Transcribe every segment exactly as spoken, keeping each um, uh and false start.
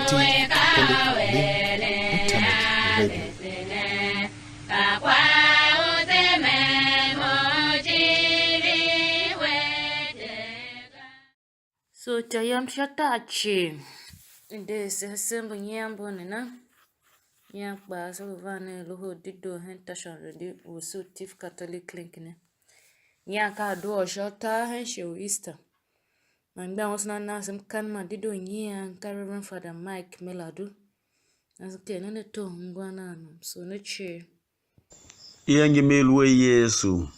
T Catholic Link Internet Radio. So, ityô yam sha tar cii, i de se, se mba nyian mbu ne na, nyian kpaa se lu van nen Loho u Dedoo hen tasha u Redio u Wase u Tiv Catholic Link ne. Nyian ka adua u sha utar hen shighe u Easter. Man mgbian u se na nan se mkaanem ma dedoo nyian ka Reverend Father Mike Meladu. Nahan se ker nen ato ungwan a nom, so ne cii. Iengem i lu a Yesu,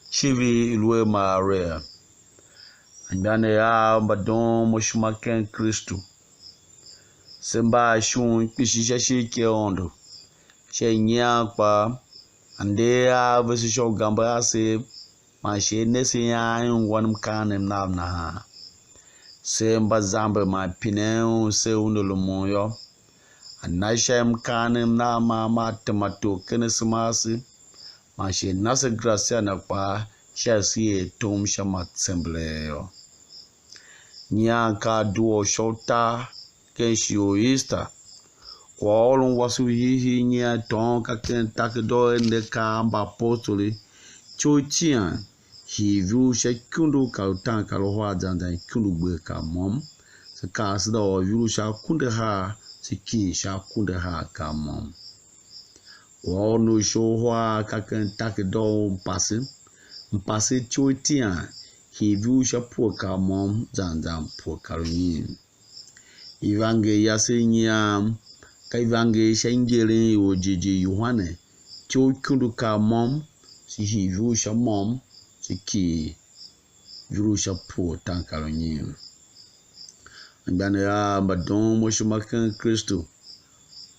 icivir i lu a Maria, anmgbianev av mba doon mo ishima ken Kristu. Se mba a ishughun kpishi sha ishigh ki Aôndo, sha nyian kpaa, a nder a vese sha ugamber asev, man shi a ne se ian i ungwan mkaanem nav nahan. Se mba zamber man pinen un se una rumun yô, a na sha mkaanem nav man a tema tor ken asema ase, man shi a na se grasia na kpaa sha si er tom sha matsembelen yô. Nyian ka adua u sha utar ken shighe u Easter. Kwaghôron wase u hiihii nyian tôôn ka ken takerada u Aende kaa a Mbaapostoli, ityough itian, hii ivur sha ikundu kar utaankarahar zan zan ikundu gber kar môm, se kaa se za ôr ivur sha akunduahar, se kighir sha akunduahar kar môm. Kwaghôron u sha uhar ka ken takerada u Mpase, Mpase ityough itian, hii ivur sha pue kar môm zan zan pue kar unyiin. Ivangeli yase i nyian ka ivangeli sha ngeren i orjighjigh Yohane, ityough ikundu kar môm, se hii ivur sha môm, se kighir ivur sha pue utaankarunyiin. Anmgbianev av mba doon mo ishima ken Kristu,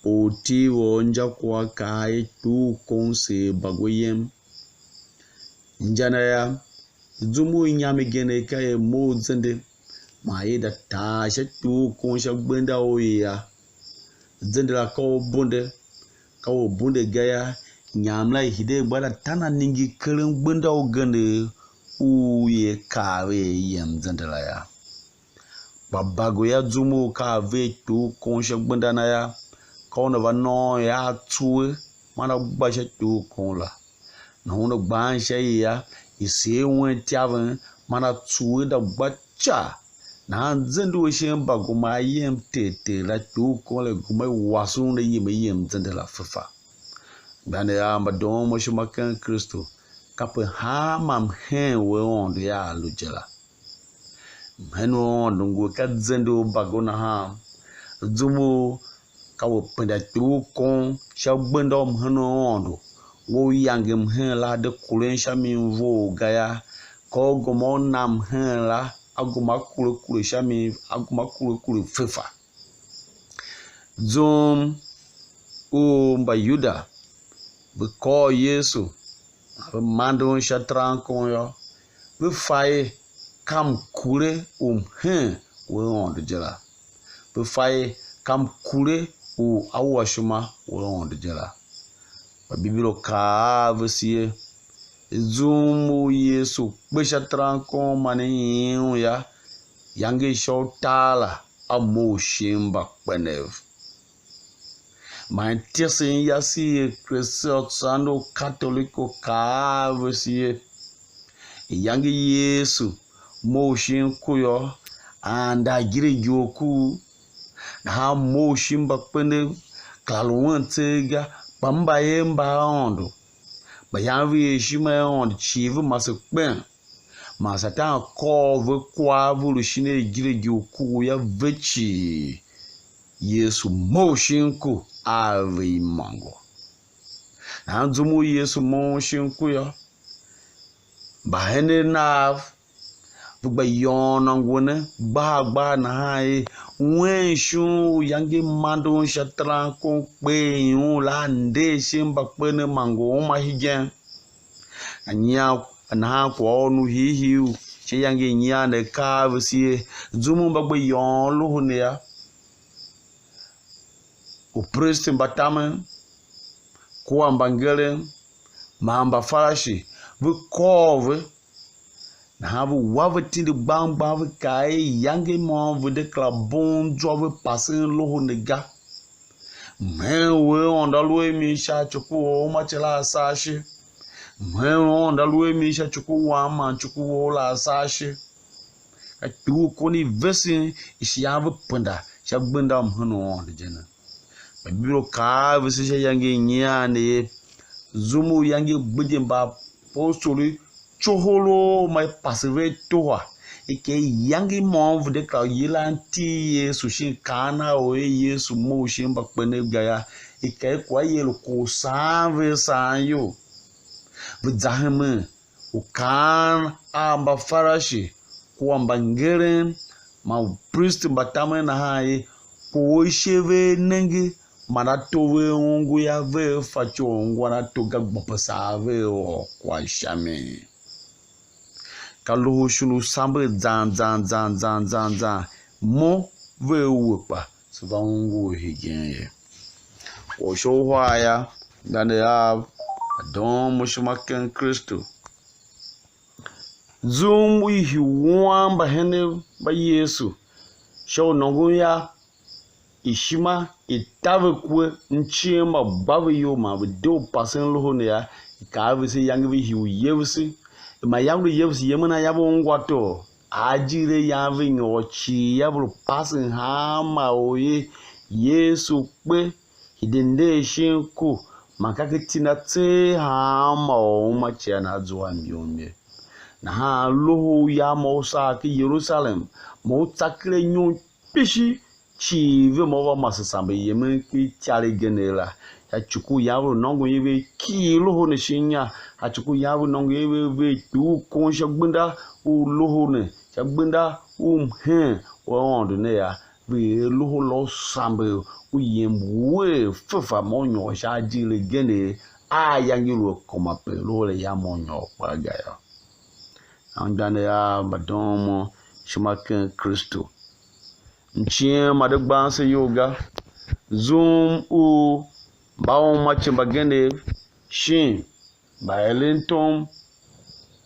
ortiv u injakwagh kaa er kpughul kon seer bagwe yem. Inja na yô, zum u inyam igen ka er mough zende, man i da taa sha kpughul kon sha gbenda u ia. Zende la ka u bunde, ka u bunde ga yô, inyam la i hide gba da tan a ningir keren gbenda ugenev u i kav er i yem zende la yô. Kpa bagwe yô, zum u ka a ver kpughul kon sha gbenda na yô, ka una va nôôn er a tsuwe, man a gba sha kpughul kon la. Nahan una gban sha i yô, i seer wen ityaven, man a tsuwe da gba ca. Nahan zende u shin bagwe ma a yem ter ter la, kpughul kon la i gema i wase un a yem a yem zende la fefa. Anmgbianev av mba doon mo ishima ken Kristu, kape hanma mhen u Aôndo yô a lu je la. Mhen u Aôndo ngu ka zende u bagwe nahan, zum u ka u penda kpughul kon sha gbenda u mhen u Aôndo, we u yange mhen la a de kuren sha mi vough ga yô, ka u gema u na mhen la, a gema a kure kure sha mi, a gema a kure kure fefa. Zum u Mbayuda ve kôr Yesu, man ve mande un sha terankon yô, ve fa er ka mkure u mhen u Aôndo je la. Ve fa er ka mkure u a wua ishima u Aôndo je la. Kpa Bibilo kaa a vese er, zum u Yesu kpe sha terankon man i yiin un yô, iyange i sha utar la a mough shin mbakpenev. Man ityesen yase i Eklesiastia u Sande u Katoliko kaa a vese er, iyange i Yesu mough shin ku yô, a anda agirigir ku, nahan mough shin mbakpenev, kera lu un tseegh ga, kpa mbayev mba Aôndo, mba yange ve er ishima i Aôndo cii ve mase kpen. Man Satan kôr ve kwagh ve lu shin agirigir ku yô, ve cii Yesu mough shin ku a ve imôngo. Nahan zum u Yesu mough shin ku yô, mbahenen nav ve gba yôôn nôngo ne gbar gbar nahan er, wen shon u iyange i mande un sha terankon kpe i un la a nder shin mbakpenev man ngu uma hegen. Nahan kwagh u nu hiihii u sha iyange i nyian ne kaa a vese er, zum u mba gbe yôôn loho ne yô, upristi mba tamen kua mbangeren man Mbafarishi ve kôr ve, Nahan ve wa ve tindi gbang gbang, ve kaa er: Iyange i môm ve de kera bugh zwa ve pasen loho ne ga. Mhen u Aôndo a lu a mi sha ci ku u uma ce la a saa ashe. Mhen u Aôndo a lu a mi sha ci ku wam man ci ku wou la a saa ashe. Ka tugh u kon i vesen ishiyan ve penda sha gbenda u mhen u Aôndo je ne. Kpa Bibilo kaa a vese sha iyange i nyian ne er: Zum u iyange i gbidye mbaapostoli coholoo ma i pase ve a tuhwa, i kaa er: Iyange i môm ve de kera u yilan iti i Yesu shin kaan a u er Yesu mough shin mbakpenev ga yô, i kaa er: Kwagh yila u kwagh u saan ve asaan iyol. Ve za hemen u kaan a Mbafarishi kua mbangeren man upristi mba tamen nahan er: Kpo u ishe vea nenge, man ato vea ongo yô, vea fatyô u ungwan ato ga, gba pe saa vea ôr kwagh sha mi. Ka loho u shon u samber zan zan zan zan zan zan, mo vea we kpa se va ungwa u hegen ye. Kwagh u sha uhar yô, ganev av, mba doon mo ishima ken Kristu. Zum u i hii wuan mbahenen mba Yesu sha u nôngon yô, ishima i ta ve kwe, mciem ma gba ve iyol man ve de u pasen loho ne yô, i kaa a vese iyange ve hii u yevese. Man iyange ve lu yevese yemen a yô, ve ungwa tor. Ajiir a yan ve nyôr cii yô, ve lu pasen hanma or er Yesu kpe, hide nder shin ku, man ka ken iti na tseegh hanma or uma cian a zua myom ye. Nahan loho u yam ma u sar ken Yerusalem, ma u tsa ken anyom kpishi, cii ve ma u va mase samber yemen ken ityar igen la. Sha ci ku yan ve lu nôngon ye ve kighir loho ne shin inya, sha ci ku yan ve nôngon ye ve ver kpiligh u kon sha gbenda u loho ne, sha gbenda u mhen u Aôndo ne yô, ve er loho la u samber u yem wer fefa ma u nyôr sha ajiir agendi a iyange i lu a kômape, loho la yam ma u nyôr kpaa ga yô. Anmgbianev av mba doon mo ishima ken Kristu, mciem ma de gban se iyol ga. Zum u mbauma cii mbagenev shin mbaerentom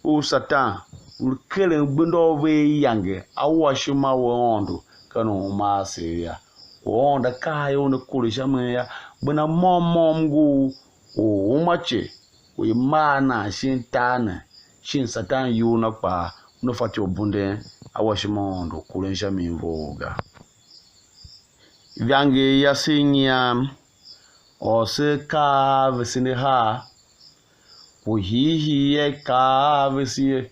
u Satan lu keren gbenda u ve iyange a washima u Aôndo ken uma asev yô, u Aôndo a kaa er una kure sha mi yô, gbenda môm môm ngu u uma cii u i mar nan shin tar ne, shin Satan iyol na kpaa una fatyô u bunden a washima u Aôndo u kuren sha mi vough ga. Ivangeli yase i nyian, ôr se akaa a vese ne haa, kpo hiihii a i kaa a vese ye.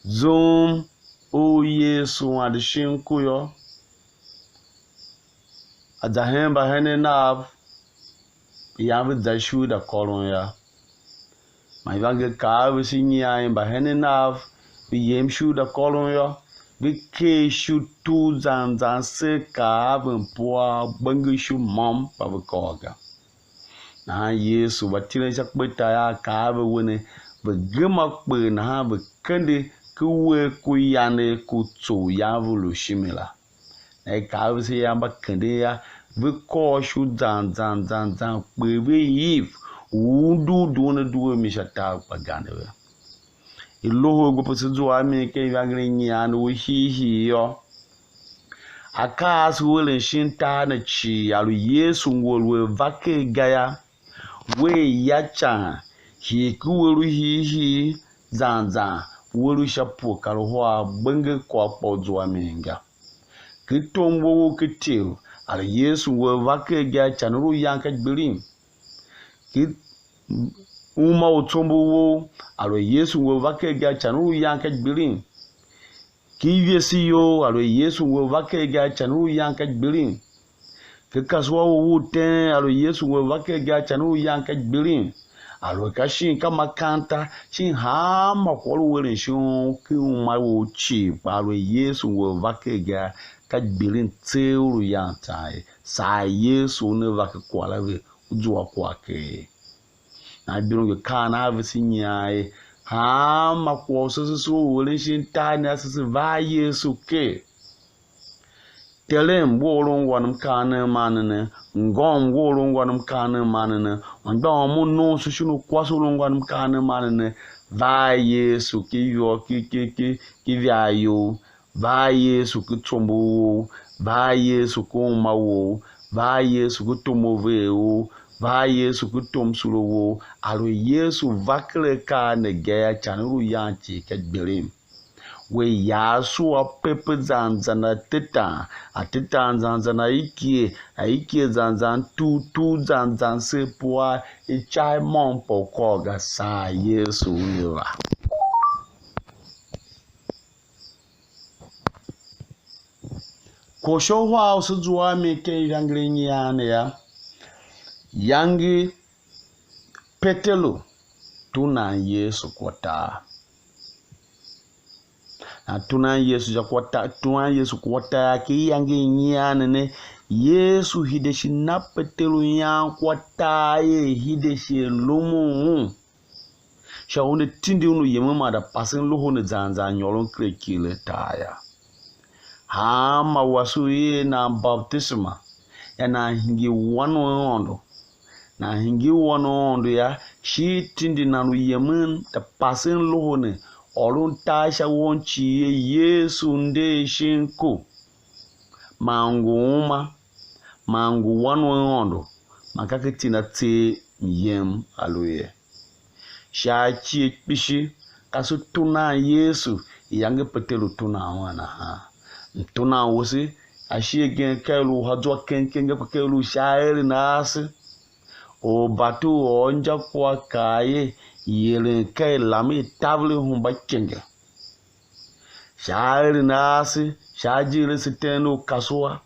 Zum u Yesu ande shin ku yô, a za hen mbahenen nav, ian ve za shuda kôron yô. Man ivangeli kaa a vese nyian er mbahenen nav ve yem shuda kôron yô, ve ker shu tugh zan zan se kaa a ve mpua gbenge shu môm kpa ve kôr ga. Nahan Yesu va tilen sha kpetar yô, a kaa a ve wer ne, ve gema kper nahan ve kende ken uwegh ku yanegh ku tsough yan ve lu shimi la. Nahan i kaa a vese yô, mba kenden yô, ve kôr shu zan zan zan zan, kper ve iv u undu u dughun a due mi sha tar u kpa gande ve. I loho i gbe pe se zua a mi ken ivangeli i nyian u hiihii yô, akaa a se u eren shin tar ne cii, a lu Yesu ngu a lu a va ker ga yô, wea ya ican, hii ku we lu hiihii zan zan, we lu sha pue kar uhar gbenge kwagh kpa u zua mi ga. Ki tom wou u ki tyev, a lu Yesu ngu a va ker ga, ican u lu yan ka gbilin. Ki uma u tsombor wou, a lu Yesu ngu a va ker ga, ican u lu yan ka gbilin. Ki iwese you, a lu Yesu ngu a va ker ga, ican u lu yan ka gbilin. Ki kasua wou u teen, a lu Yesu ngu a va ker ga, ican u lu yan ka gbilin. A lu ka shin ka makanta, shin hanma kwagh u u eren shon ken uma wou cii, kpa a lu Yesu ngu a va ker ga, ka gbilin tseegh u lu yan tsan ye. Saa Yesu una va ken kwagh la ve, u zua kwagh ker. Nahan Bibilo ngi kaan a vese nyian er: Hanma kwagh u se sese u eren shin tar ne ase, se va a Yesu ker. Terem, we u lu ungwan mkaanem ma ne ne, ngôm, we u lu ungwan mkaanem ma ne ne, anmgbianom mo, nomso shin u kwase u lu ungwan mkaanem ma ne ne, Va a Yesu ki iwua ki, ki, ki, ki ivaa you. Va a Yesu ki tsombor wou. Va a Yesu ki uma wou. Va a Yesu ki tom u ver ou. Va a Yesu ki tom sule wou. A lu Yesu va ken akaa ne ga yô, ican i lu yan cii ka gbilin. We yar sua pepe zan zan a tetan, a tetan zan zan a ikie, a ikie zan zan tugh tugh zan zan se pua ica i môm kpa u kôr ga, saa Yesu u ne va. Kwagh u sha uhar u se zua a mi ken ivangeli nyian ne yô, yange Peteru tunan Yesu kwaghtar. A tunan Yesu sha kwaghtar, tunan Yesu kwaghtar ki iyange i nyian ne, Yesu hide shi na Peteru ian kwaghtar er hide shi er lumun un. Sha u ne tindi un u yemen man da pasen loho ne zan zan nyôron ken ikyelegh tar yô. Hanma wase u i er nan batisema, yô, nan hingir Wan u Aôndo. Nan hingir Wan u Aôndo yô, shi i tindi nan u yemen da pasen loho ne, ôron tar sha won cii er Yesu nder shin ku, man ngu uma, man ngu Wan u Aôndo, man ka ken iti na tseegh myem a lu ye. Sha ci kpishi, ka se tunan Yesu, iyange Peteru tunan un nahan. Mtunan wese, ashighe agen ka i lu u ha zwa keng keng ga, kpa ka i lu u sha aeren ase. Or batu u ôr injakwagh kaa er, ieren ka i lam i taver i hemba ikenge. Sha aeren ase, sha ajiir a se teen u kasua,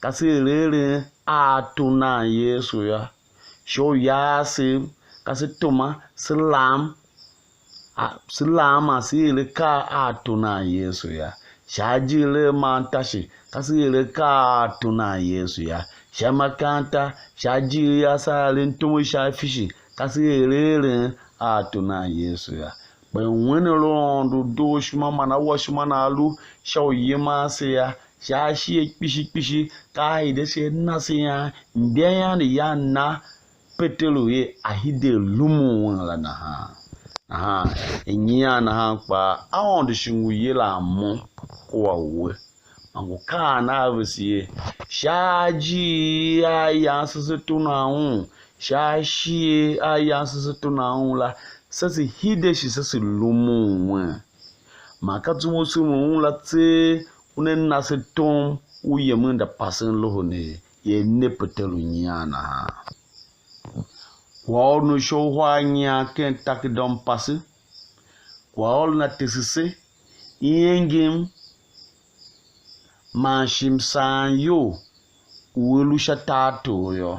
ka se er eren a tunan Yesu yô. Sha u yar asev, ka se tuma, se lam, a, se lam man se er akaa a tunan Yesu yô. Sha ajiir a man tashi, ka se er akaa a tunan Yesu yô. Sha makanta, sha ajiir a se eren tom u sha ifishi, ka se er eren a tunan Yesu yô. Kpa wen a lu Aôndo dooshima man a wa ishima na a lu sha u yiman se yô, sha ashighe kpishi kpishi, ka a hide se a na se ian, mba ian i yan na Peteru er a hide lumun un la nahan. Nahan, nyian nahan kpaa, Aôndo shi ngu yilan mo kua we. Man ngu kaan a vese er, sha ajiir a yan se se tunan un, sha ashighe a yan se se tunan un la, se se hide shi se se lumun wen. Man ka zum u se lumun un la tseegh, una na se tom u yemen da pasen loho ne, er ne Peteru nyian nahan. Kwaghôron u sha uhar nyian ken takerada u mpase, kwaghôron a tese se iengem man shi msaan iyol u i lu sha tartor yô.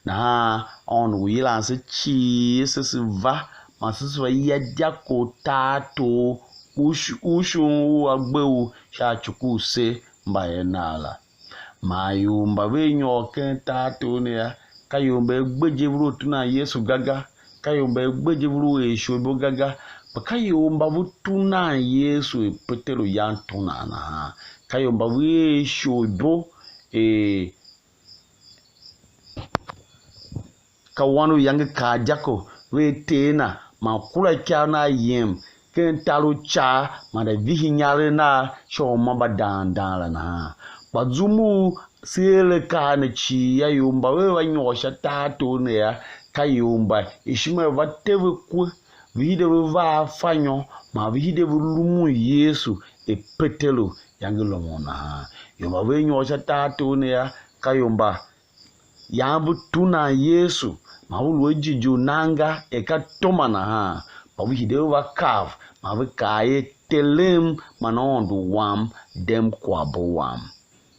Nahan Aôndo ngu yilan se cii, se se va, man se se va ya dyako u tartor u shu-, u shon u a gbe u sha ci u se mbayev nav la. Man ior mba ve nyôr ken tartor ne yô, ka ior mba i gbe je ve lu u tunan Yesu ga ga, ka ior mba i gbe je ve lu u er isholibo ga ga, kpa ka ior mba ve tunan Yesu er Peteru yan tunan nahan, ka ior mba ve er isholibo er ka wan u iyange kar dyako, ve er Ter na, man kura ikav na yem ken tar u icar, man da vihi inyaregh nagh sha u ma mba dang dang la nahan. Kpa zum u se er akaa ne cii yô, ior mba ve va nyôr sha tartor ne yô, ka ior mba ishima i va te ve kwe, ve hide ve va a afanyô, man ve hide ve lumun Yesu er Peteru yange lumun nahan. Ior mba ve nyôr sha tartor ne yô, ka ior mba yan ve tunan Yesu, man ve lu a jighjigh u nan ga, er ka Toma nahan, kpa ve hide ve va kav, man ve kaa er: Terem man Aôndo wam, dem kwaghbo wam.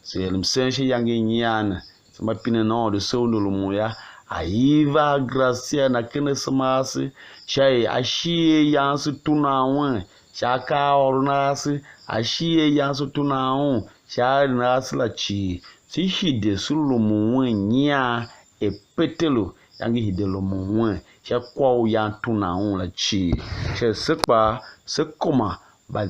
Se er msen sha iyange i nyian ne, se mba pinen Aôndo se u ne rumun yô, a iv a gracia na ken asema ase, sha er ashighe a yan se tunan un, sha akaaôron ase, ashighe a yan se tunan un, sha aeren ase la cii, se hide se rumun un nyian er Peteru yange hide rumun un sha kwagh u yan tunan un la cii. Sha se kpaa, se koma mba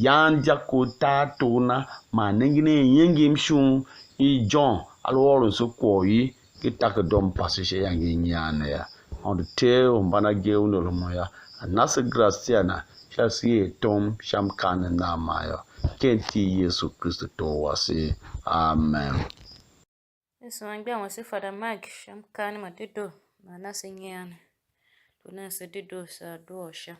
yan dyako u tartor na, man nengen a iengem shon i John a lu ôron se kwagh u i ken takerada u mpase sha iyange i nyian ne yô. Aôndo Ter u hemban agee una rumun yô, a na se gracia na sha se er tom sha mkaanem nan man yô, ken iti i Yesu Kristu Tor wase. Amen. Yesu anmgbian wase Father Mike sha mkaanem ma dedoo, man na se nyian, lu nen se dedoo saa doo sha.